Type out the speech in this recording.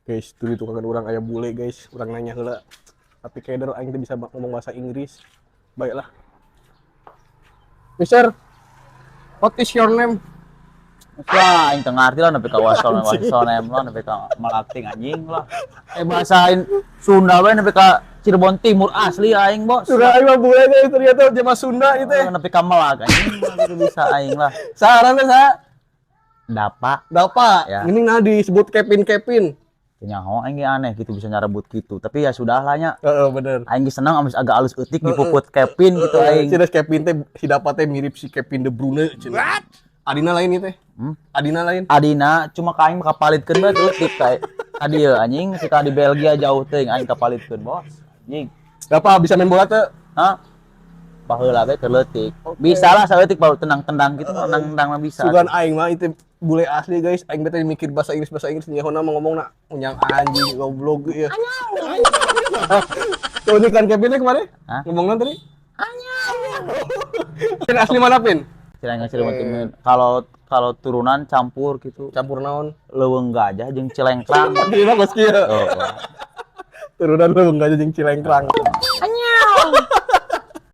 Guys, tuh di tukangan urang aya bule, guys. Urang nanya heula. Tapi keder aing teh bisa ngomong bahasa Inggris. Baiklah. Mister, what is your name? Wah, aing teu ngarti lah nepi ka wasol wasol lah nepi ka melakting anjing lah. Eh, bahasa Sunda we nepi ka Cirebon Timur asli aing, Bos. Sudah aing mah bule, guys, ternyata jema Sunda itu ya. Nepi ka Melak anjing gitu bisa aing lah. Saran teh sa? Dapa. Dapa. Ya. Ini nah disebut Kevin Kevin. Nyaho aing ge aneh gitu bisa nyarebut gitu. Tapi ya sudah lah nya. Heeh, bener. Aing ge seneng amis agak alus eutik dipuput Kevin gitu aing. Cenah Kevin teh si Dapa teh mirip si Kevin De Bruyne cenah. Adina lain ieu teh. Hmm? Adina lain. Adina cuma ka aing mah kapalitkeun bae leutik kayak ka dieu anjing si ka di Belgia jauh teuing aing kapalitkeun, Bos. Anjing. Dapa bisa main bola teh? Hah? Baheula we keur leutik. Bisa lah saeutik baru tendang-tendang gitu, tendang-tendang mah bisa. Sugan aing mah itu bule asli, guys. Aing teh mikir bahasa Inggris nyahona mah ngomongna unyang anjing goblok ya. Tuh ini kan Kevin teh kemarin? Hah? Ngomongna tadi? Pin asli mana, Pin? Cilengkrang Cirebon Timur. Kalau kalau turunan campur gitu. Campur naon? Leuweung gajah jeung Cilengkrang. Iya mah geus kieu. Oh, oh. Turunan leuweung gajah jeung Cilengkrang.